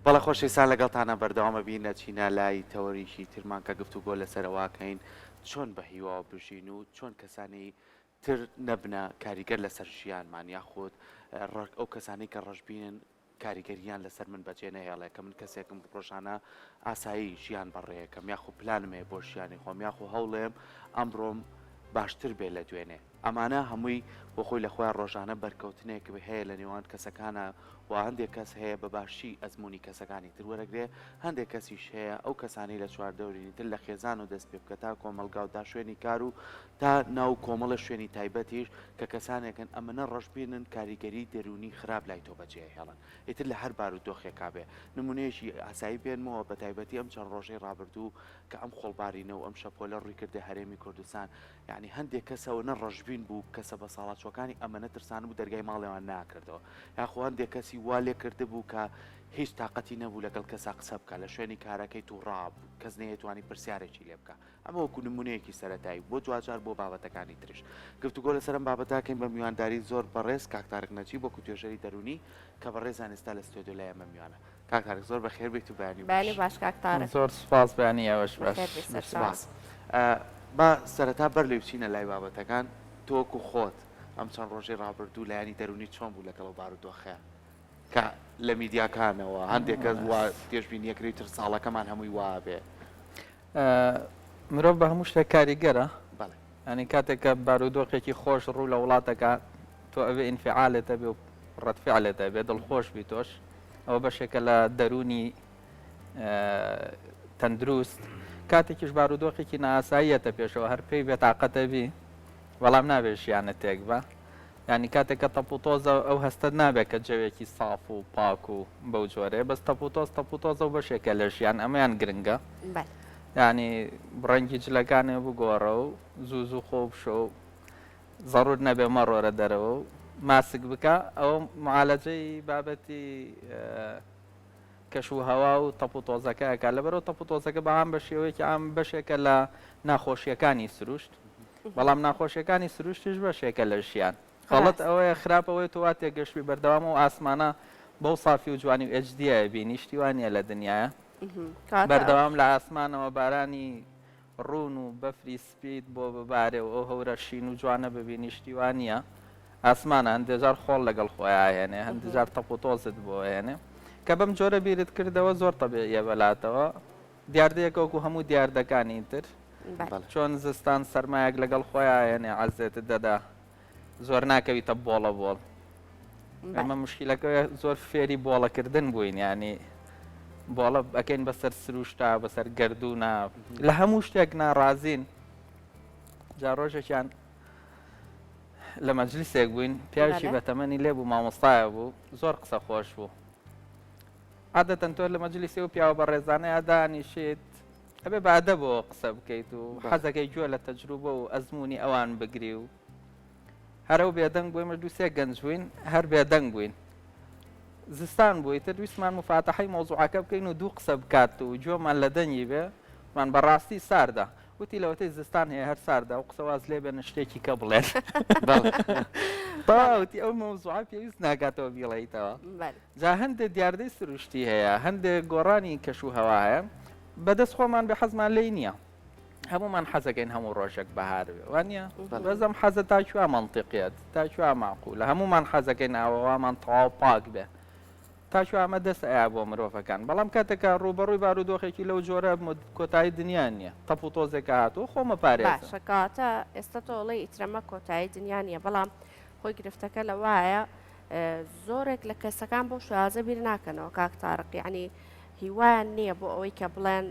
بەڵێ خۆشەویستان لەگەڵتانە بەردەوام ئەبین ئەچینە لای تەوەریکی ترمان کە گفتوگۆ لەسەر ئەوەکەین چۆن بە هیواوە بژین و چۆن کەسانی تر نەبنە کاریگەر لەسەر ژیانمان یاخود ئەو کەسانی کە ڕەشبینن کاریگەریان لەسەر من بەجێ نەهێڵێ کە من کەسێکم ڕۆژانە ئاسایی ژیان بەڕێەکەم یاخو پلانم هەیە بۆ ژیانی خۆم یاخو هەوڵێم ئەمڕۆم باشتر بێ لە دوێنێ. ئەمانە هەمووی بۆ خۆی لە خۆیان ڕۆژانە بەرکەوتنێک هەیە لە نێوان کەسەکانا و هەندێک کەس هەیە بە باشی ئەزموونی کەسەکانی تر وەرەگرێ هەندێک کەسیش هەیە ئەو کەسانەی لە چواردەورینی تر لە خێزان و دەست پێ بکە تا کۆمەڵگا و تا شوێنی کار و تا ناو کۆمەڵە شوێنی تایبەتیش کە کەسانێکن ئەمەنە ڕەشبینن کاریگەری دەروونی خراپ لای تۆ بەجێ ئەهێڵن ئیتر لە هەر بارودۆخێکا بێ نمونەیەکی ئاسایی بێنمەوە بە تایبەتی ئەم چەند ڕۆژەی ڕابردوو کە ئەم خۆڵبارینە و ئەم شەپۆلە ڕووی کردە هەرێمی کوردستان یانی هەندێک کەس ئەوەنە ڕەشبین بوو کەسە بەساڵاچووەکانی ئەمەنە ترسانبوو دەرگای ماڵیان ناکردەوە یاخۆ هەندێک کەسی وا لێ کردبوو کە هیچ تاقەتی نەبوو لەگەڵ کەسا قسە بکە لە شوێنی کارەکەی تووڕا بوو کەس نەیەتوانی پرسیارێکی لێ بکە ئەمە وەکو نمونەیەکی سەرەتایی بۆ دواجار بۆ بابەتەکانی ترش گفتوگۆ لەسەر ئەم بابەتاکەین بە میوانداری زۆر بەڕێز کاک تارق نەجیب وەکو توێژەری دەروونی کە بەڕێزان ئێستا لە ستۆدیۆ لای ئێمە میوانە کاک تارق زۆر بەخێر بێیت و بەیانی باش. بەیانی باش کاک تارق. زۆر سوپاس بەیانی ئێوەش باش. بەخێر بێی سەرچاوە. سوپاس. با سەرەتا بەر لەوی بچینە لای بابەتەکان تۆ وەکو خۆت ئەم چەند ڕۆژەی ڕابردوو لایەنی دەروونی چۆن بوو لەگەڵ ئەو بارودۆخەیا کە لە میدیاکانەوە هەندێک کەس وا پێشبینی ئەکرێ تر ساڵەکەمان هەمووی وا بێ؟ مرۆڤ بە هەموو شتێک کاریگەرە. بەڵێ. یانی کاتێک کە بارودۆخێکی خۆش ڕوو لە وڵات دەکا تۆ ئەبێ ئینفعالت هەبێ و ڕەد فعلت هەبێ دڵخۆش بی تۆش ئەوە بەشێکە لە دەروونی تەندروست کاتێکیش بارودۆخێکی نائاساییەتە پێشەوە هەر پێی بێتاقەتە بی بەڵام نابێت ژیانت تێک بە ینی کاتێک کە تەپ و تۆزە ئەو هەستت نابێت کە جەوێکی ساف و پاک و بەو جۆرەیە بەس تەپ و تۆز تەپ و تۆزە و بەشێکە لە ژیان ئەمەیان گرنگە ینی ڕەنگی جلەکانێ بگۆڕە و زوو زوو خۆ بشۆ و زەڕور نەبێ مەڕۆرە دەرەوە و ماسک بکە ئەوە معالەجەی بابەتی کەش و هەوا و تەپ و تۆزەکە ئەکات لەبەرئەوە تەپ و تۆزەکە بە عام بە شێوەیەکی عام بەشێکە لە ناخۆشیەکانی سروشت بەڵام ناخۆشیەکانی سروشتیش بەشێکە لە ژیان غەڵەت ئەوەیە خراپ ئەوەیە تۆ وا تێگەشتبی بەردەوام ئەو ئاسمانە بەو سافی و جوانی و HD یە بینی شتی وا نییە لە دنیایە بەردەوام لە ئاسمانەوە بارانی ڕوون و بەفری سپیت بۆ ببارێ و ئەو هەورە شین و جوانە ببینی شتی وا نییە ئاسمانە هەندێ جار خۆڵ لەگەڵ خۆیا ئەهێنێ هەندێ جار تەپ و تۆزت بۆ ئەهێنێ کە بەم جۆرە بیرت کردەوە زۆر تەبیعیە بەلاتەوە دیاردەیەکە وەکو هەموو دیاردەکانی تر چۆن زستان سەرمایەک لەگەڵ خۆیا ئەهێنێ عەزێتت دەدا زۆر ناکەویتە بۆڵە بۆڵ ئەمە مشکلەکە زۆر فێری بۆڵەکردن بووین ینی بۆڵە ئەەکەین بەسەر سروشتا بەسەر گردردونا لە هەموو شتێک ناڕازین جا ڕۆژێکیان لە مەجلیسێک بووین پیاوێکی بەتەمەنی لێ بوو مامۆستایە بوو زۆر قسە خۆش بوو عادەتەن تۆ لە مەجلیسی و پیاوە بەڕێزانەیە دانیشیت ئەبێ بە ئەدەبەوە قسە بکەیت و حەزەکەی گوێ لە تەجروبە و ئەزمموی ئەوان بگری و هەرە و بێدەنگ بووی مە دووسێ گەنج بووین هەر بێدەنگ بووین زستان بووی تر ویستمان مفاتەحەی مەوزوعەکە بکەین و دوو قسە بکات و گوێمان لە دەنگی بێ مان بەڕاستی ساردە وتی لەوەتەی زستان هەیە هەر ساردە ئەو قسە واز لێ بێنە شتێکی کە بڵێن تەواوتی ئەو مەوزوعە پێویست ناکاتەوە بیڵێیتەوە جا هەندێک دیاردەی سروشتی هەیە هەندێک گۆڕانی کەش و هەوا هەیە بەدەست خۆمان بێ حەزمان لێی نییە هەمومان حەزەکەین هەموو ڕۆژێک بەهار بێ وانە بەزەم حەزە تا کوێ مەنتیقیەت تا کوێ مەعقولە هەمومان حەزەکەین ئاوەوامان تەواو پاک بێ تا کوێ ئەمە دەست ئەیا بۆ مرۆڤەکان بەڵام کاتێک کە ڕووبەڕووی بارودۆخێکی لەو جۆرە بم کۆتایی دنیا نییە تەپ و تۆزێک کە هاتووە خۆمە پارێزم. باشە کەواتە ئێستا تۆ ئەڵێی ئیتر ئەمە کۆتایی دنیا نییە بەڵام خۆی گرفتەکە لەوایە زۆرێک لە کەسەکان بەو شێوازە بیر ناکەنەوە کاک تارق یعنی هیوایان نییە بۆ ئەوەی کە بڵێن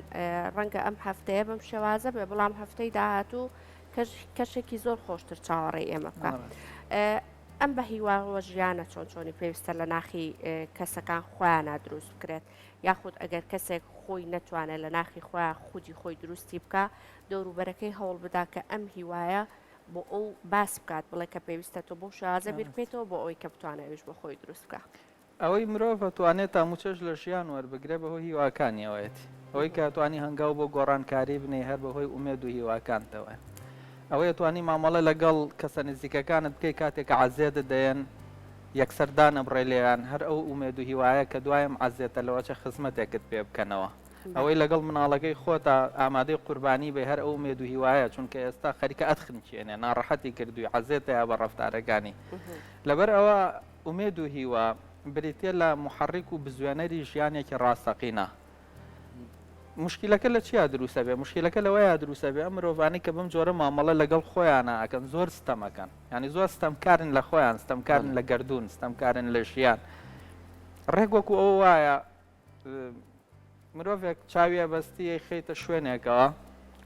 ڕەنگە ئەم هەفتەیە بەم شێوازە بێ بەڵام هەفتەی داهاتوو کەشێکی زۆر خۆشتر چاوەڕێی ئێمە بکە. ئەم بە هیواوە ژیانە چۆن چۆنی پێویستە لە ناخی کەسەکان خۆیانا دروست بکرێت یاخود ئەگەر کەسێک خۆی نەتوانێت لە ناخی خۆیان خودی خۆی دروستی بکا دەوروبەرەکەی هەوڵ بدا کە ئەم هیوایە بۆ ئەو باس بکات بڵێ کە پێویستە تۆ بەو شێوازە بیر بکەیتەوە بۆ ئەوەی کە بتوانێت ئەویش بۆ خۆی دروست بکا. ئەوەی مرۆڤ ئەتوانێت تاموچەش لە ژیان وەربگرێ بەهۆی هیواکانیەوەیەتی. ئەوەی کە ئەتوانی هەنگاو بۆ گۆڕانکاری بنێی هەر بەهۆی ئومێد و هیواکانتەوەیە. ئەوەی ئەتوانی مامەڵە لەگەڵ کەسە نزیکەکانت بکەی کاتێک کە عەزێتت دەیەن. یەکسەر دانەبڕێ لێیان، هەر ئەو ئومێد و هیوایە کە دوای ئەم عەزێتە لەوەچە خزمەتێکت پێ بکەنەوە. ئەوەی لەگەڵ مناڵەکەی خۆتا ئامادەی قوربانی بی هەر ئەو ئومێد و هیوایە، چونکە ئێستا خەریکە ئەتخنکێنێ، ناڕەحەتی کردووی، عەزێتەیا بە ڕەفتارەکانی. لەبەر ئەوە ئومێد و هیوا بریتیە لە موحەڕیک و بزوێنەری ژیانێکی ڕاستەقینە. موشکیلەکە لە چیا دروست ئەبێ؟ موشکیلەکە لەوەیا دروست ئەبێ ئەم مرۆڤانەی کە بەم جۆرە مامەڵە لەگەڵ خۆیانا ئەکەن زۆر ستەم ئەکەن. یانی زۆر ستەمکارن لە خۆیان، ستەمکارن لە گەردوون، ستەمکارن لە ژیان. ڕێک وەکو ئەوە وایە مرۆڤێک چاوی ئەبەستی ئەیخەیتە شوێنێکەوە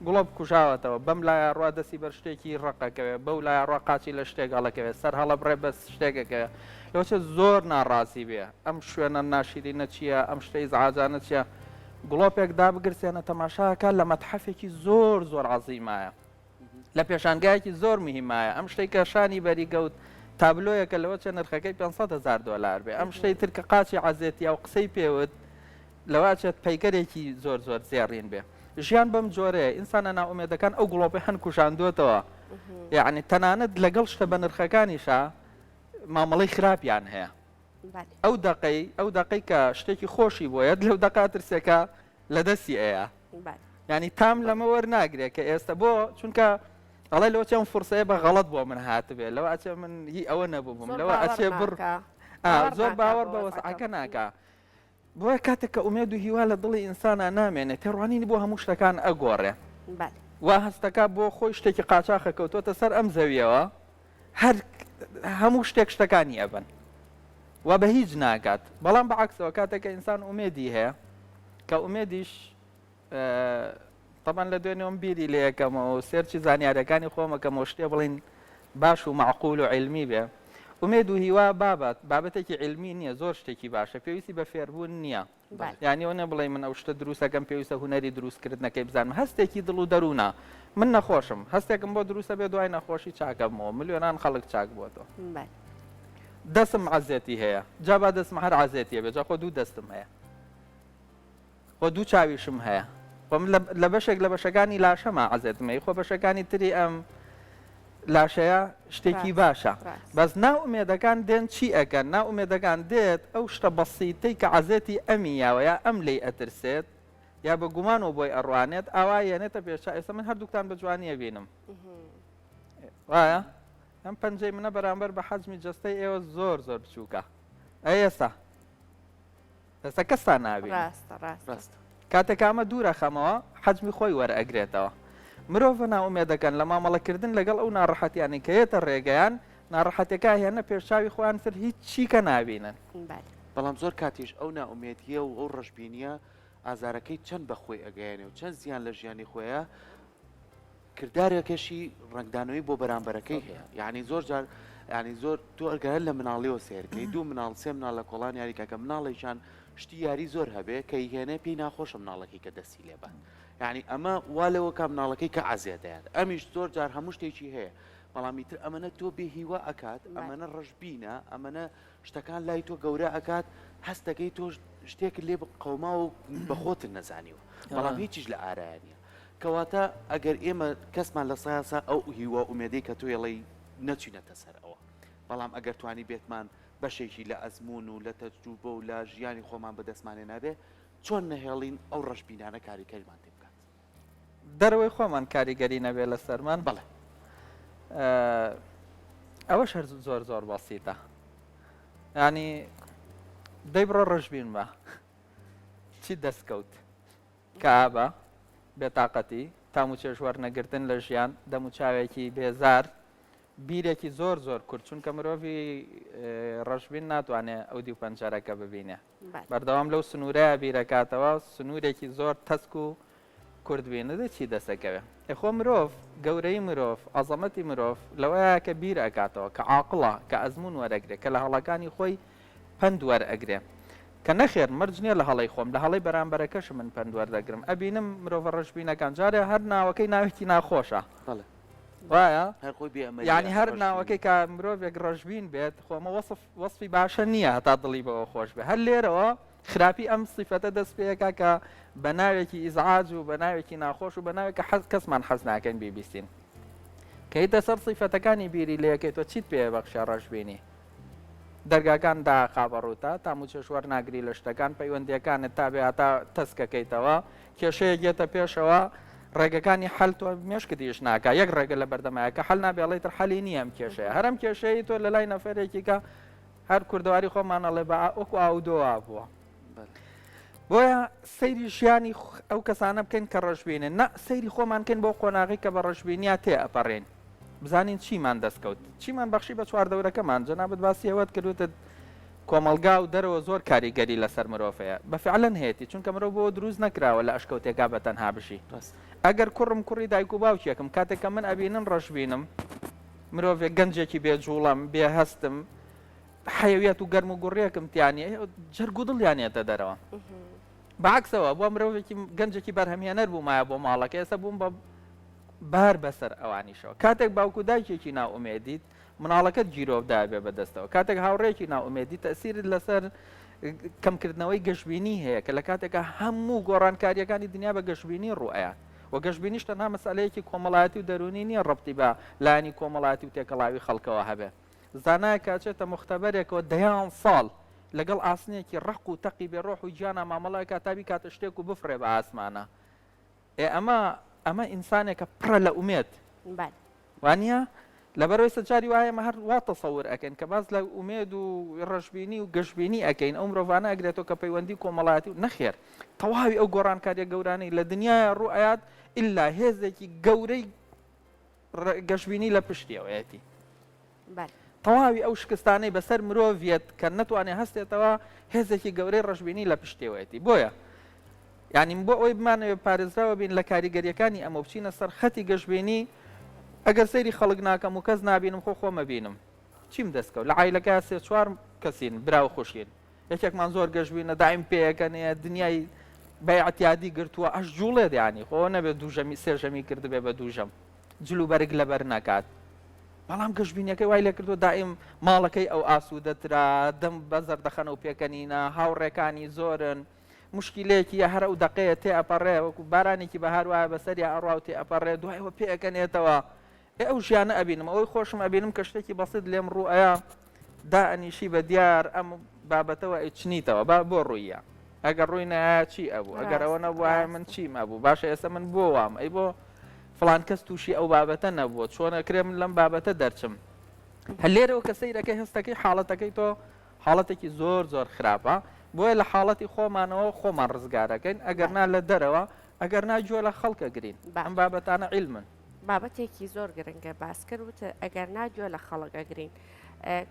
گوڵۆپ کوژاوەتەوە بەم لایە ڕوا دەستی بەر شتێکی ڕەقەکەوێ بەو لایە ڕوا قاچی لە شتێک هەڵەکەوێ سەر هەڵەبڕێ بەس شتێکەکەوێ لەوچە زۆر ناڕازی بێ ئەم شوێنە ناشیرینە چییە ئەم شتە ئیزعاجانە چییە گڵۆپێک دابگرسێنە تەماشاکە لە مەتحەفێکی زۆر زۆر عەزیمایە لە پێشانگایەکی زۆر مهمایە ئەم شتەی کە شانی بەری گەوت تابلۆیەکە لەوە چێ نرخەکەی 500 هزار دۆلار بێ ئەم شتەی تر کە قاچی عەزێتی و قسەی پێوت لەوە چێت پەیکەرێکی زۆر زۆر زێڕین بێ ژیان بەم جۆرەیە ئینسانە نائومێدەکان ئەو گڵۆپەی هەن کوژاندووەتەوە یعنی تەنانەت لەگەڵ شتە بەنرخەکانیشا مامەڵەی خراپیان هەیە ئەو دەقەی ئەو دەقەی کە شتێکی خۆشی بۆیەت لەو دەقا ترسێکە لە دەستی ئەیە ینی تام لەمە وەرناگرێ کە ئێستا بۆ چونکە ئەڵێ لەوە چێم فرسەیە بە غەڵت بۆ من هاتبێ لەوە ئەچێ من هی ئەوە نەبوو بووم لەوە ئەچێ بڕ زۆر باوەڕ بە وەزعەکە ناکا بۆیە کاتێک کە ئومێد و هیوا لە دڵی ئینسانا نامێنێ تێڕوانینی بۆ هەموو شتەکان ئەگۆڕێ وا هەستەکا بۆ خۆی شتێکی قاچاخە کەوتۆتە سەر ئەم زەویەوە هەر هەموو شتێک شتەکانی ئەبن و بە هیچ ناگات بەڵام بە عەکسەوە کاتێک کە ئینسان ئومێدی هەیە کە ئومێدیش تەبەن لە دوێنێوەم بیری لێ یەکەمەوە و search ی زانیاریەکانی خۆمەکەمەوە شتێ بڵین باش و مەعقول و عیلمی بێ ئومێد و هیوا بابەت بابەتێکی عیلمی نییە زۆر شتێکی باشە پێویستی بە فێربوون نییە یانی ئەوە نیە بڵێی من ئەو شتە دروست ئەکەم پێویستە هونەری دروستکردنەکەی بزانم هەستێکی دڵ و دەروونە من نەخۆشم هەستێکم بۆ دروستە بێ دوای نەخۆشی چاکەبمەوە ملیۆنان خەڵک چاک بووەتەوە دەسم عەزێتی هەیە جا با دەسم هەر عەزێتیە بێ جا خۆ دوو دەستم هەیە خۆ دوو چاویشم هەیە خۆ من لە بەشێک لە بەشەکانی لاشەما عەزێتم هەیە خۆ بەشەکانی تری ئەم لاشەیە شتێکی باشە بەس نائومێدەکان دێن چی ئەکەن نائومێدەکان دێت ئەو شتە بەسیتەی کە عەزێتی ئەمی یاوە یا ئەم لێی ئەترسێت یا بە گومانەوە بۆی ئەڕوانێت ئاوا یەنێتە پێش ئێستا من هەردووکتان بە جوانی ئەبینم وایە ئەم پەنجەی منە بەرامبەر بە حەجمی جەستەی ئێوە زۆر زۆر بچووکە ئەی ئێستا ئێستا کەستان نابینن. ڕاستە ڕاستە. ڕاستە. کاتێک ئەمە دوور ئەخەمەوە حەجمی خۆی وەرئەگرێتەوە. مرۆڤە نائومێدەکان لە مامەڵەکردن لەگەڵ ئەو ناڕەحەتیانەی کە یەتە ڕێگەیان، ناڕەحەتیەکە ئەهێننە پێشچاوی خۆیان تر هیچ چیکە نابینن. بەلێ. بەڵام زۆر کاتیش ئەو نائومێدیە و ئەو ڕەشبینیە ئازارەکەی چەند بە خۆی ئەگەیەنێ و چەند زیان لە ژیانی خۆیە کردارەکەشی ڕەنگدانەوەی بۆ بەرامبەرەکەی هەیە یعنی زۆر جار یعنی زۆر تۆ ئەگەر لە مناڵیەوە سێرکەی دوو مناڵ سێ مناڵ لە کۆڵان یاریکە کە مناڵێکیان شتی یاری زۆر هەبێ کە هێنێ پێی ناخۆشە مناڵەکەی کە دەستی لێبات یعنی ئەمە وا لەوە کە مناڵەکەی کە عەزێتەیات ئەمیش زۆر جار هەموو شتێکی هەیە بەڵام ئیتر ئەمەنە تۆ بێ هیوا ئەکات ئەمەنە ڕەشبینە ئەمەنە شتەکان لای تۆ گەورە ئەکات هەستەکەی تۆ شتێکت لێ قەوما و بە خۆتت نەزانیوە بەڵام هیچیش لە ئارایە نییە کەواتە ئەگەر ئێمە کەسمان لە سایاسا ئەو هیوا ئومێدەی کە تۆ ئەڵێی نەچوینەتە سەر ئەوە بەڵام ئەگەر توانی بێتمان بەشێکی لە ئەزموون و لە تەجروبە و لە ژیانی خۆمان بەدەستمان هێنابێ چۆن نەهێڵین ئەو ڕەشبینانە کاریکەریمان تێ بکات؟ دەرەوەی خۆمان کاریگەری نەبێ لەسەرمان؟ بەڵێ. ئەوەش هەر زۆر زۆر بەسیتە ینی دەی بڕۆ ڕەشبین بە چی دەستکەوت کەئابە، بێتاقەتی، تام و چێژ وەرنەگرتن لە ژیان، دەموچاوێکی بێزار، بیرێکی زۆر زۆر کورت، چونکە مرۆڤی ڕەشبین ناتوانێ ئەو دیو پەنجەرەکە ببینێ، بەردەوام لەو سنوورەیا بیرەکاتەوە، سنوورێکی زۆر تەسک و کورت بینە دەی چی دەسەکەوێ؟ ئێ خۆ مرۆڤ، گەورەیی مرۆڤ، عەزەمەتی مرۆڤ لەوەیە کە بیر ئەکاتەوە، کە عاقڵە، کە ئەزموون وەرەگرێ، کە لە هەڵەکانی خۆی پەند وەرئەگرێ کە نەخێر مەرج نیە لە هەڵەی خۆم لە هەڵەی بەرامبەرەکەشم من پەند وەردەگرم ئەبینم مرۆڤە ڕەشبینەکان جارێ هەر ناوەکەی ناوێکی ناخۆشە بەڵێ وایە هەر خۆی بێ ئەمەلی یعنی هەر ڕەشبینی. ناوەکەی کە مرۆڤێک ڕەشبین بێت خۆ ئەمە وەسف وەسفی باشە نییە هەتا دڵی بەوە خۆش بێ هەر لێرەوە خراپی ئەم سیفەتە دەست پێ ئەکا کە بە ناوێکی ئیزعاج و بە ناوێکی ناخۆش و بە ناوێک کە حەز کەسمان حەز ناکەین بیبیستین کە یتە سەر سیفەتەکانی بیری لێکەیتەوە چیت پێ بەخشە ڕەشبینی؟ دەرگاکان داخا بە ڕووتا، تام و چێژ وەرناگری لە شتەکان، پەیوەندییەکانت تا بێ هەتا تەسکەکەیتەوە، کێشەیەک یەتە پێشەوە، ڕێگەکانی حەل تۆ مێشکت ئیش ناکا، یەک ڕێگە لە بەردەمایە کە حەل نابێ ئەڵێی تر حەلی نییە ئەم کێشەیە، هەر ئەم کێشەیەی تۆ لە لای نەفەرێکی کە هەر کوردەواری خۆمان ئەڵێ بە وەکو ئاو و دۆ وابووە. بۆیە سەیری ژیانی ئەو کەسانە بکەین کە ڕەشبینن نا سەیری خۆمان کەین بۆ قۆناغی کە بە ڕەشبینیا تێ ئەپەڕێن بزانین چیمان دەستکەوت چیمان بەخشی بە چواردەورەکەمان جەنابت باسی ئەوەت کردوتت کۆمەڵگا و دەرەوە زۆر کاریگەری لەسەر مرۆڤ هەیە بە فعلەن هەیەتی چونکە مرۆڤ بۆ دروست نەکراوە لە ئەشکەوتێکا بە تەنها بژی ئەگەر کوڕم کوڕی دایک و باوکێکم کاتێک کە من ئەبینن ڕەشبینم مرۆڤێک گەنجێکی بێ جوڵەم بێ هەستم حەیەویەت و گەرم و گوڕیەکم تیا نیە جەرگ و دڵیان یەتە دەرەوە بەعکسەوە بۆ مرۆڤێکی گەنجێکی بەرهەمهێنەر بوومایە بۆ ماڵەکە ئێستا بووم بە بار بەسەر ئەوانیشەوە کاتێک باوک و دایکێکی ناومێدیت مناڵەکەت گیرۆف دابێ بەدەستەوە کاتێک هاوڕێکی ناومێدی تەسیرت لەسەر کەمکردنەوەی گەشببینی هەیە کە لە کاتێکە هەموو گۆڕانکاریەکانی دنیا بە گەشببینی ڕوئەیات و گەشببینیش تەنها مەسئلەیەکی کۆمەڵایەتی و دەرونی نییە ڕەبتی بە لایەنی کۆمەڵایەتی و تێکەڵاوی خەڵکەوە هەبێ زانایەک کە ئەچێتە موختەبەرێکەوە دەیان ساڵ لەگەڵ ئاسنێکی ڕەق و تەقی بێ ڕۆح و گیانا مامەڵە ئەکات تا بیکاتە شتێک و بفڕێ بە ئاسمانا. ئێ ئەمە ئەمە ئینسانێکە پڕە لە ئومێد. بەلێ. وانیە؟ لەبەرئەوەی سە جاری وایە ئێمە هەر وا تەسەور ئەکەین کە باس لە ئومێد و ڕەشبینی و گەشبینی ئەکەین ئەو مرۆڤانە ئەگرێتەوە کە پەیوەندی کۆمەڵایەتی و نەخێر تەواوی ئەو گۆڕانکاریە گەورانەی لە دنیایا ڕوو ئەیات ئیلا هێزێکی گەورەی گەشبینی لە پشتیەوەیەتی. تەواوی ئەو شکستانەی بەسەر مرۆڤ یەت کە نەتوانێت هەستێتەوە هێزێکی گەورەی ڕەشبینی لە پشتیەوەیەتی. بۆیە یانی بۆ ئەوەی بمانەوێت پارێزراوە بین لە کاریگەریەکانی ئەمە بچینە سەر خەتی گەشبینی ئەگەر سەیری خەڵک ناکەم و کەس نابینم خۆ خۆمە بینم چیم دەستکەوت لە عایلەکە سێ چوار کەسین برا و خوشکین یەکێکمان زۆر گەشبینە دایم پێیەکەنێ دنیای بە ئیعتیادی گرتووە ئەش جوڵێت یانی خۆ نەبێت دوو ژەمی سێ ژەمی کردبێ بە دوو ژەم جل و بەرگ لەبەر نەکات بەڵام گەشبینیەکەی وای لێکردووە دایم ماڵەکەی ئەو ئاسوودەترە دەم بە زەردەخەنە و پێکەنینە هاوڕێکانی زۆرن مشکلەیەکی یا هەر ئەو دەقەیە تێ ئەپەڕێ وەکو بارانێکی بەهار وایە بەسەریا ئەڕوا و تێ ئەپەڕێ دوایەوە پێئەکەنێتەوە ئێ ئەو ژیانە ئەبینم ئەوەی خۆشم ئەبینم کە شتێکی بەسیت لێم ڕوو ئەیا دائەنیشی بە دیار ئەم بابەتەوە ئەیچنیتەوە با بۆ ڕوویە ئەگەر ڕووی نایە چی ئەبوو ئەگەر ئەوە نەبوایە من چیم ئەبوو باشە ئێستا من بۆ وام ئەی بۆ فڵان کەس تووشی ئەو بابەتە نەبووە چۆن ئەکرێ من لەم بابەتە دەرچم هەر لێرەوە کە سەیرەکەی هەستەکەی حاڵەتەکەی تۆ حاڵەتێکی زۆر زۆر خراپە بۆیە لە حاڵەتی خۆمانەوە خۆمان ڕزگارەکەین ئەگەر نا لە دەرەوە ئەگەر نا گوێ لە خەڵکە گرین ئەم بابەتانە عیلمن. بابەتێکی زۆر گرنگە باس کرد وت ئەگەر نا گوێ لە خەڵک ئەگرین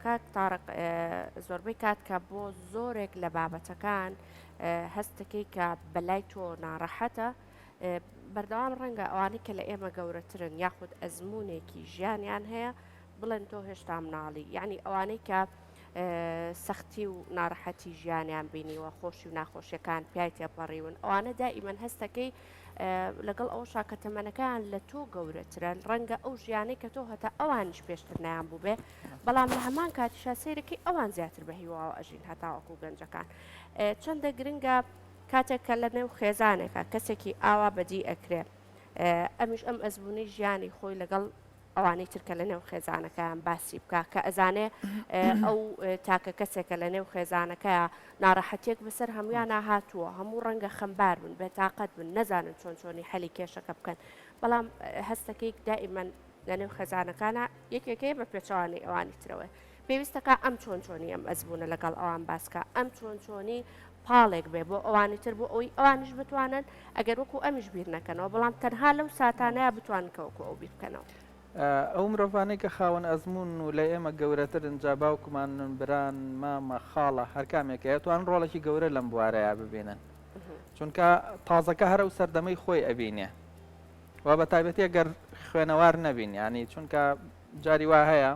کاک تارق زۆربەی کات کە بۆ زۆرێک لە بابەتەکان هەستەکەی کە بەلای تۆ ناڕەحەتە بەردەوام ڕەنگە ئەوانەی کە لە ئێمە گەورەترن یاخود ئەزمونێکی ژیانیان هەیە بڵێن تۆ هێشتا مناڵی یعنی ئەوانەی کە سەختی و ناڕەحەتی ژیانیان بینیوە خۆشی و ناخۆشیەکان پیای تێپەڕیون ئەوانە دائیمەن هەستەکەی لەگەڵ ئەوەشا کە تەمەنەکەیان لە تۆ گەورەترە ڕەنگە ئەو ژیانەی کە تۆ هەتا ئەوانیش پێشتر نەیان بووبێ بەڵام لە هەمان کاتیشا سەیرەکەی ئەوان زیاتر بە هیواوە ئەژین هەتاوەکو گەنجەکان چەندە گرنگە کاتێک کە لە نێو خێزانێکە کەسێکی ئاوا بەدی ئەکرێ ئەمیش ئەم ئەزموونەی ژیانی خۆی لەگەڵ ئەوانەی تر کە لە نێو خێزانەکەیان باسی بکا کە ئەزانێ ئەو تاکە کەسێکە لە نێو خێزانەکەیا ناڕەحەتیەک بەسەر هەمویانا هاتووە هەموو ڕەنگە خەمبار بن بێتاقەت بن نەزانن چۆن چۆنی حەلی کێشەکە بکەن بەڵام هەستەکەی دائیمەن لە نێو خێزانەکانە یەکێکەیە بە پێچەوانەی ئەوانی ترەوە پێویستەکە ئەم چۆن چۆنی ئەم ئەزمونە لەگەڵ ئەوان باسکە ئەم چۆن چۆنی پاڵێک بێ بۆ ئەوانی تر بۆ ئەوی ئەوانیش بتوانن ئەگەر وەکو ئەمیش بیر نەکەنەوە بەڵام تەنها لەو ساتانەیە بتوانن کە وەکو ئەو بیر بکەنەوە. ئەو مرۆڤانەی کە خاوەن ئەزموونن و لە ئێمە گەورەترن جا باوکمانن، بران، مامە، خاڵە، هەر کامێک هەیە ئەتوانن ڕۆڵێکی گەورە لەم بوارەیا ببینن چونکە تازەکە هەر ئەو سەردەمەی خۆی ئەبینێ و بە تایبەتی ئەگەر خوێنەوار نەبین یانی چونکە جاری وا هەیە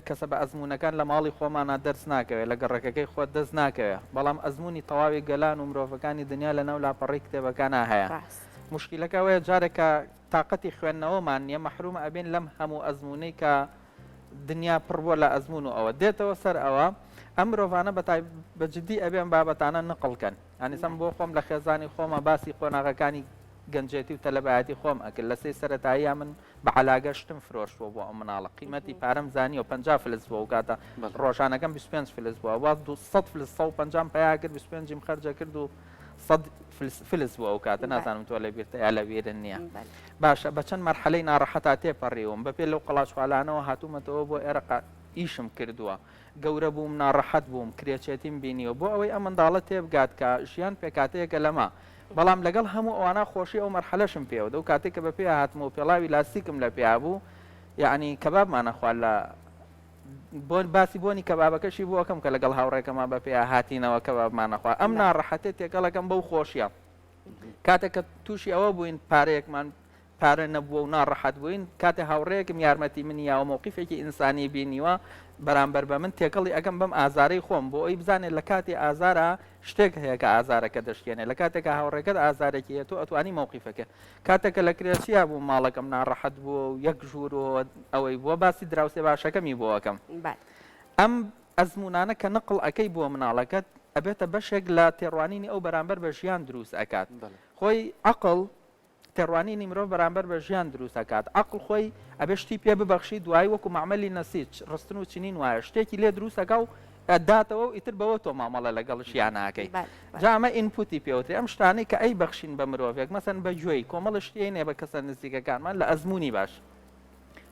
کەسە بە ئەزموونەکان لە ماڵی خۆمانا دەرس ناکەوێ، لە گەڕەکەکەی خۆت دەست ناکەوێ، بەڵام ئەزموونی تەواوی گەلان و مرۆڤەکانی دنیا لە ناو لاپەڕەی کتێبەکانا هەیە. موشکیلەکە ئەوەیە جارێک کە تاقەتی خوێندنەوەمان نییە مەحرووم ئەبین لەم هەموو ئەزموونەی کە دنیا پڕ بووە لە ئەزموون و ئەوە دێتەوە سەر ئەوە ئەم مرۆڤانە بە تای بە جدی ئەبێ ئەم بابەتانە نقڵ کەن. یانی سەم بۆ خۆم لە خێزانی خۆما باسی قۆناغەکانی. گەنجێتی و تەلەبایەتی خۆم ئەکرد لە سێی سەرەتاییا من بە عەلاگە شتم فرۆشتووە بۆ ئەو مناڵە قیمەتی پارەم زانیوە 50 فلس بووە ئەو کاتە ڕۆژانەکەم 25 فلس بووە وا 200 فلس 150 پیا کرد 25م خەرجە کرد و 100 فلس فلس بوو ئەو کاتە نازانم تۆ لە بیرتە یا لە بیرن نییە باشە بە چەند مەرحەلەی ناڕەحەتا تێپەڕیوم بە پێ لەو قەڵاچوالانەوە هاتوومەتەوە بۆ ئێرە ئیشم کردووە گەورە بووم ناڕەحەت بووم کرێچێتیم بینیوە بۆ ئەوەی ئەم منداڵە تێبگات کە ژیان پێکاتەیەکە لەمە بەڵام لەگەڵ هەموو ئەوانە خۆشی ئەو مەرحەلەشم پێوە دەو کاتێک کە بە پێ هاتمەوە پێڵاوی لاستیکم لە پێیا بوو یەعنی کەبابمان ئەخوارد لە بۆن باسی بۆنی کەبابەکەشی بۆ ئەکەم کە لەگەڵ هاوڕێکەما بە پێیا هاتینەوە کەبابمان ئەخوارد ئەم ناڕەحەتێ تێکەڵەکەم بەو خۆشیە کاتێک کە تووشی ئەوە بووین پارەیەکمان پارە نەبووە و ناڕەحەت بووین، کاتێ هاوڕێیەکم یارمەتی منی یاوە مەوقیفێکی ئینسانی بینیوە بەرامبەر بە من تێکەڵی ئەکەم بەم ئازارەی خۆم بۆ ئەوی بزانێت لە کاتی ئازارا شتێک هەیە کە ئازارەکە دەشکێنێ لە کاتێکا هاوڕێکەت ئازارێکی هەیە تۆ ئەتوانی مەوقیفەکە کاتێک کە لە کرێچیا بووم ماڵەکەم ناڕەحەت بووە و یەک ژوور و ئەوەی بووە باسی دراوسێ باشەکەمی بۆ ئەکەم ئەم ئەزموونانە کە نەقڵ ئەکەی بۆ مناڵەکەت ئەبێتە بەشێک لە تێڕوانینی ئەو بەرامبەر بە ژیان دروست ئەکات خۆی عەقڵ تێڕوانینی مرۆڤ بەرامبەر بە ژیان دروست ئەکات، عەقڵ خۆی ئەبێ شتی پێ ببەخشی دوایی وەکو مەعمەلی نەسیج، ڕستن و چنین وایە، شتێکی لێ دروست ئەکا و ئەتداتەوە و ئیتر بەوە تۆ مامەڵە لەگەڵ ژیانا ئەکەی. جا ئەمە input ی پێ وترێ، ئەم شتانەی کە ئەیبەخشین بە مرۆڤێک، مەسەن بە گوێی، کۆمەڵە شتی ئەینێ بە کەسە نزیکەکانمان لە ئەزموونی باش.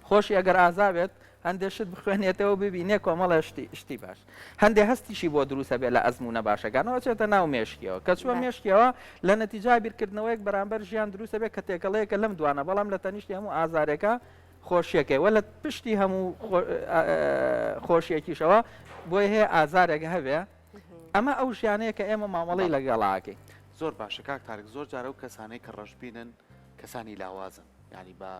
خۆشی ئەگەر ئازا بێت هەندێ شت بخوێنێتەوە ببینێ کۆمەڵێ شتی شتی باش هەندێ هەستیشی بۆ دروستە بێ لە ئەزموونە باشەکانەوە چێتە ناو مێشکیەوە کە چووە مێشکیەوە لە نەتیجا بیرکردنەوەیەک بەرامبەر ژیان دروستە بێ کە تێکەڵەیەکە لەم دوانە بەڵام لە تەنیشتی هەموو ئازارێکە خۆشیەکەی وە لە پشتی هەموو خۆشیەکیشەوە بۆی هەیە ئازارێک هەبێ ئەمە ئەو ژیانەیە کە ئێمە مامەڵەی لەگەڵاکەی. زۆر باشە کاک تارق زۆر جار ئەو کەسانەی کە ڕەشبینن کەسانی لاوازن یانی بە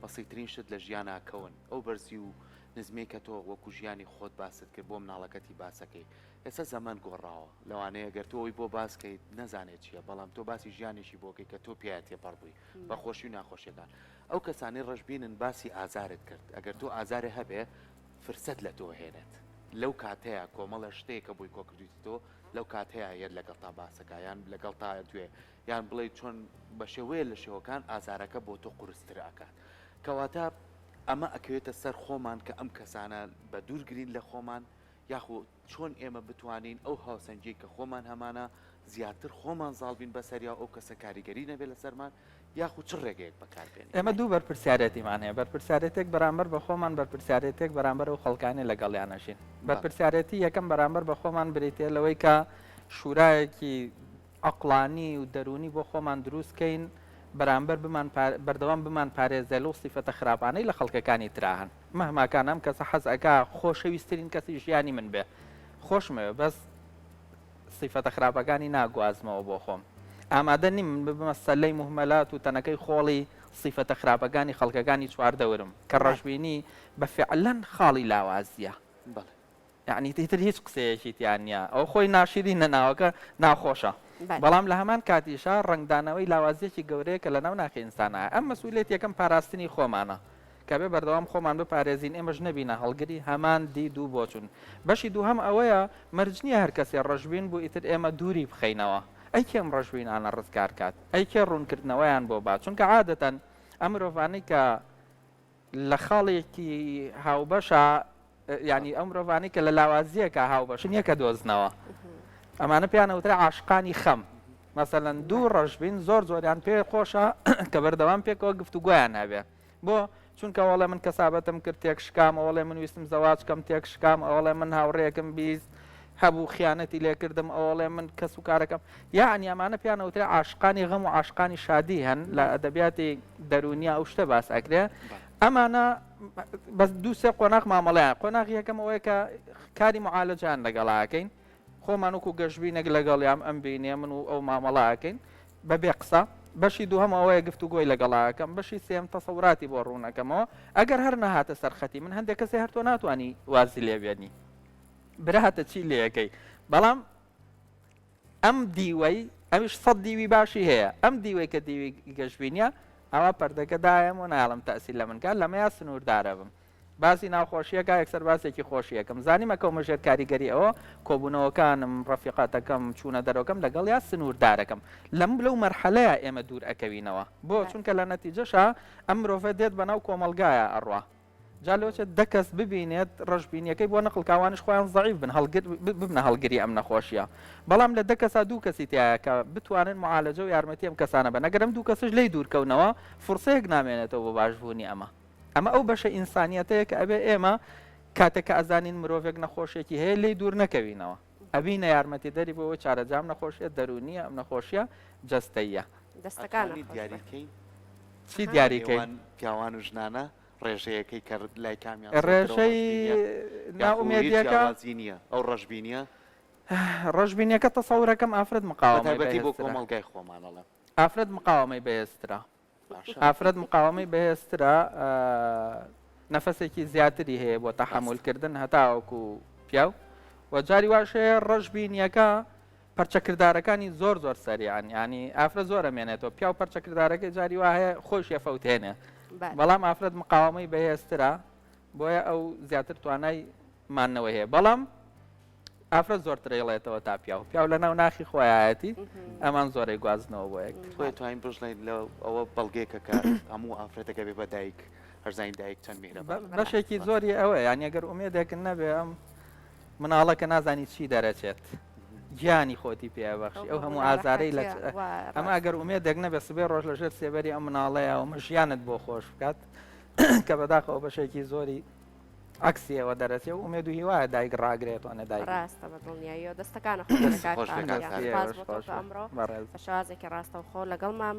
بەسیترین شت لە ژیانا کەون ئەو بەرزی و نزمیەی کە تۆ وەکو ژیانی خۆت باست کرد بۆ مناڵەکەتی باسەکەی ئێستا زەمەن گۆڕاوە لەوانەیە گەر تۆ ئەوی بۆ باس کەیت نەزانێت چییە بەڵام تۆ باسی ژیانێکی بۆ کەی کە تۆ پێیا تێپەڕ بووی بە خۆشی و ناخۆشیەکان ئەو کەسانەی ڕەشبینن باسی ئازارت کرد ئەگەر تۆ ئازارێ هەبێ فرسەت لە تۆ هێنێت لەو کاتەیە کۆمەڵە شتەیە کە بۆی کۆکردویتەوە لەو کاتەیە یەت لەگەڵتا باسەکە یان لەگەڵتا دوێ یان بڵێی چۆن بە شێوەیە لە شێوەکان ئازارەکە بۆ تۆ قورستر ئەکات. کەواتە ئەمە ئەکەوێتە سەر خۆمان کە ئەم کەسانە بە دوور گرین لە خۆمان یاخۆ چۆن ئێمە بتوانین ئەو هاوسەنگیەی کە خۆمان هەمانە زیاتر خۆمان زاڵ بین بەسەریا و ئەو کەسە کاریگەری نەبێت لەسەرمان یاخو چ ڕێگەیەک بەکار بێنین؟ ئێمە دوو بەرپرسیارێتیمان هەیە، بەرپرسیارێتێک بەرامبەر بە خۆمان، بەرپرسیارێتێک بەرامبەر ئەو خەڵکانەی لەگەڵیان ئەژین. بەرپرسیارێتی یەکەم بەرامبەر بە خۆمان بریتییە لەوەی کە شورایەکی عەقڵانی و دەروونی بۆ خۆمان دروست کەین بەرامبەر بمان بەردەوام بمان پارێزێ لەو سیفەتە خراپانەی لە خەڵکەکانی ترا هەن مهما کان ئەم کەسە حەز ئەکا خۆشەویسترین کەسی ژیانی من بێ خۆشمەوێ بەس سیفەتە خراپەکانی ناگوازمەوە بۆ خۆم ئامادە نیم من ببمە سەلەی موهمەلات و تەنەکەی خۆڵی سیفەتە خراپەکانی خەڵکەکانی چواردەورم کە ڕەشبینی بە فعلەن خاڵی لاوازیە. بەڵێ. یەعنی ئیتر هیچ قسەیەکی تیا نییە ئەوە خۆی ناشیرینە ناوەکە ناخۆشە بەڵام لە هەمان کاتیشا ڕەنگدانەوەی لاوازیەکی گەورەیە کە لەناو ناخی ئینسانایە ئەم مەسئولیەت یەکەم پاراستنی خۆمانە کە بێ بەردەوام خۆمان بپارێزین ئێمەش نەبینە هەڵگری هەمان دید و بۆچون بەشی دووهەم ئەوەیە مەرج نییە هەر کەسێ ڕەشبین بوو ئیتر ئێمە دووری بخەینەوە ئەی کێ ئەم ڕەشبینانە ڕزگار کات ئەی کێ ڕوونکردنەوەیان بۆ با چونکە عادەتەن ئەم مرۆڤانەی کە لە خاڵێکی هاوبەشە یانی ئەو مرۆڤانەی کە لە لاوازیەکە هاوبەشن یەکە دۆزنەوە ئەمانە پێیان ئەوترێ عاشقانی خەم مەسەلەن دوو ڕەشبین زۆر زۆریان پێ خۆشە کە بەردەوام پێکەوە گفتوگۆیان هەبێ بۆ چونکە وەڵێ من کەسابەتم کرد تێک شکام ئەوڵێ من ویستم زەواج کەم تێک شکام ئەوڵێ من هاوڕێکم 20 هەبوو خیانەتی لێکردم ئەوڵێ من کەس و کارەکەم یعنی ئەمانە پێیان ئەوترێ عاشقانی غەم و عاشقانی شادی هەن لە ئەدەبیاتی دەروونیا ئەو شتە باس ئەکرێ ئەمانە بەس دوو سێ قۆناغ مامەڵەیان قۆناغی یەکەم ئەوەیە کە کاری معالەجان لەگەڵاکەین خۆمان وەکو گەشبینێک لەگەڵیان ئەم بینێ من و ئەو مامەڵاکەین بەبێ قسە بەشی دووهەم ئەوەیە گفتوگۆی لەگەڵاکەم بەشی سێم تەسەوراتی بۆ ڕوونەکەمەوە ئەگەر هەر نەهاتە سەرخەتی من هەندێک کەسێ هەر تۆ ناتوانانی وازی لێبێنی براتە چی لەکەی بەڵام ئەم دیوەی ئەویش سەد دیوی باشی هەیە ئەم دیوەی کە دیوی گەشبینیە ئەوە پەردەکە دایەم و نایڵم تەسیر لە من کات لەمەیا سنووردارە بم. باسی ناخۆشیەکە یەکسەر باسێکی خۆشیەکەم زانیم ئەکەومە ژێر کاریگەری ئەوە کۆبوونەوەکانم ڕەفیقاتەکەم چوونە دەرەوەکەم لەگەڵیا سنووردارەکەم لەم لەو مەرحەلەیە ئێمە دوور ئەکەوینەوە بۆ چونکە لە نەتیجەشا ئەم مرۆڤە دێت بەناو کۆمەڵگایە ئەڕوا جا لۆچێت دە کەس ببینێت ڕەشبینیەکەی بۆ نەقڵ کاوانش خۆیان زەعیف بن هەڵگر ببنە هەڵگری ئەم نەخۆشیە بەڵام لە دە کەسا دوو کەسی تایە کە بتوانن معالەجە و یارمەتی ئەم کەسانە بن ئەگەر ئەم دوو کەسش لێی دوورکەونەوە فرسەیەک نامێنێتەوە بۆ باشبوونی ئەمە. ئەمە ئەو بەشە ئینسانیەتەیە کە ئەبێ ئێمە کاتێک کە ئەزانین مرۆڤێک نەخۆشیەکی هەیە لێی دوور نەکەوینەوە ئەبینە یارمەتیدەری بۆ ئەوەی چارەجا ئەم نەخۆشیە دەروونیە ئەم نەخۆشیە جەستەییە. دەستەکانە ئەتوانی خۆش بێ. دیاری کەی چی دیاری کەین؟ نێوان پیاوان و ژنانە ڕێژەیەکەی کە لای کامیان زۆرترە و ڕێژەی ڕەشبینیە یاخو هیچ نائومێدیەکە؟ جیاوازی نییە ئەو ڕەشبینیە؟ ڕەشبینیەکە تەسەورەکەم ئافرەت مقاوەمەی بەتایبەتی بۆ بەهێزترە. کۆمەڵگای خۆمان ئەڵێم. ئافرەت مقاوەمەی بەهێزترە. ئافرەت مقاوەمەی بەهێزترە نەفەسێکی زیاتری هەیە بۆ تەحەمولکردن هەتاوەکو پیاو و جاری واش هەیە ڕەشبینیەکە پەرچەکردارەکانی زۆر زۆر سەریعن ینی ئافرە زۆر ئەمێنێتەوە پیاو پەرچەکردارەکەی جاری وا هەیە خۆش یەفەوتێنێ بەڵام ئافرەت مقاوەمەی بەهێزترە بۆیە ئەو زیاتر توانای مانەوەی هەیە بەڵام ئافرەت زۆر ترەیڵێتەوە تا پیاو پیاو لە ناو ناخی خۆیایەتی ئەمان زۆرەی گوازنەوە بۆ یەک تۆ توانین بژڵێن لە ئەوە بەڵگەیەکە کە هەموو ئافرەتەکە بێ بە دایک هەرزین دایک چەند میهرەبان بەشێکی زۆری ئەوە یان ئەگەر ئومێدێک نەبێ ئەم مناڵە کە نازانی چی دەرەچێت گیانی خۆتی پێبەخشی ئەو هەموو ئازارەی لە ئەمە ئەگەر ئومێدێک نەبێ سبێ ڕۆژ لەژێر سێبەری ئەم مناڵەیە ئەومە ژیانت بۆ خۆش بکات کە بەداخەوە بەشێکی زۆری عەکسی ئەوە دەرەچێ و ئومێد و هیوایە دایک ڕاگرێت وانە دایک. ڕاستە بە دڵنیاییەوە دەستەکانت خۆش بێت دەست کاک خۆش بێت تاهیر کاک گیان تاهیر. سوپاس ئێوەش بۆ تۆ خۆش کە بێت ئەمڕۆ بەڕێز. بە شێوازێکی ڕاستەوخۆ لەگەڵمان.